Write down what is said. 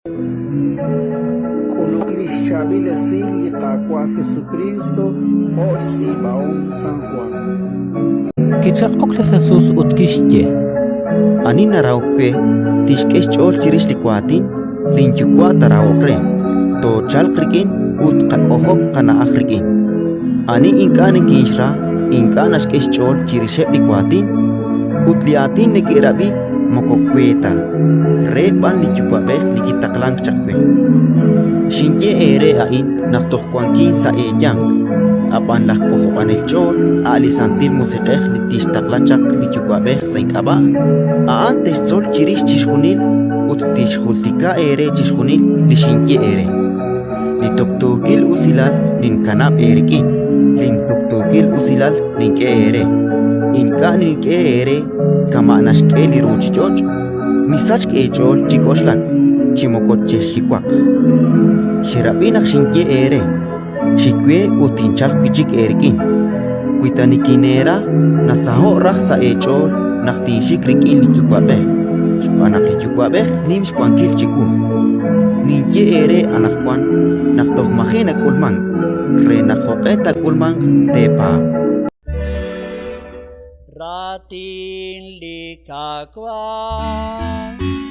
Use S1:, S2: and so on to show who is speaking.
S1: K'uluk li xChaab'il Esil li Qaawa' Jesukriist jo' xtz'iib'ahom San Jwan.
S2: Kichaq'ok li Jesus ut kixye:
S3: Ani narahok we, tixk'e xch'ool chirix li waatin, linYuwa' taarahoq re, toochalq rik'in ut tqak'ojob' qana'aj rik'in. Ani ink'a' nikinxra, ink'a' naxk'e xch'ool chirixeb' li waatin; ut li aatin neke'rab'i moko we ta, re b'an li Yuwa'b'ej li kitaqlank chaq we. Xinye eere a'in naq toj wankin sa' eeyanq. Ab'an laj K'ojob'anel ch'ool, a' li Santil Musiq'ej li tixtaqla chaq li Yuwa'b'ej sa' ink'ab'a', a'an texxtzol chirix chixjunil ut tixjultika eere chixjunil li xinye eere. Li tuqtuukil usilal ninkanab' eerik'in, lintuqtuukil usilal nink'e eere. Ink'a' nink'e eere kama' naxk'e li ruuchich'och'. Misachk eech'ool chi k'oxlak, chi moko chexxiwaq. Xerab'i naq xinye eere: «Xik we ut tinchalq wi' chik eerik'in». Wi ta nikineera, nasaho'k raj sa' eech'ool naq tinxik rik'in li Yuwa'b'ej, xb'aan naq li Yuwa'b'ej nim xwankil chiwu. Ninye eere anaqwan naq toj maji' nak'ulmank, re naq jo'q'e taak'ulmanq teepaab'.
S4: Raatin li Qaawa'.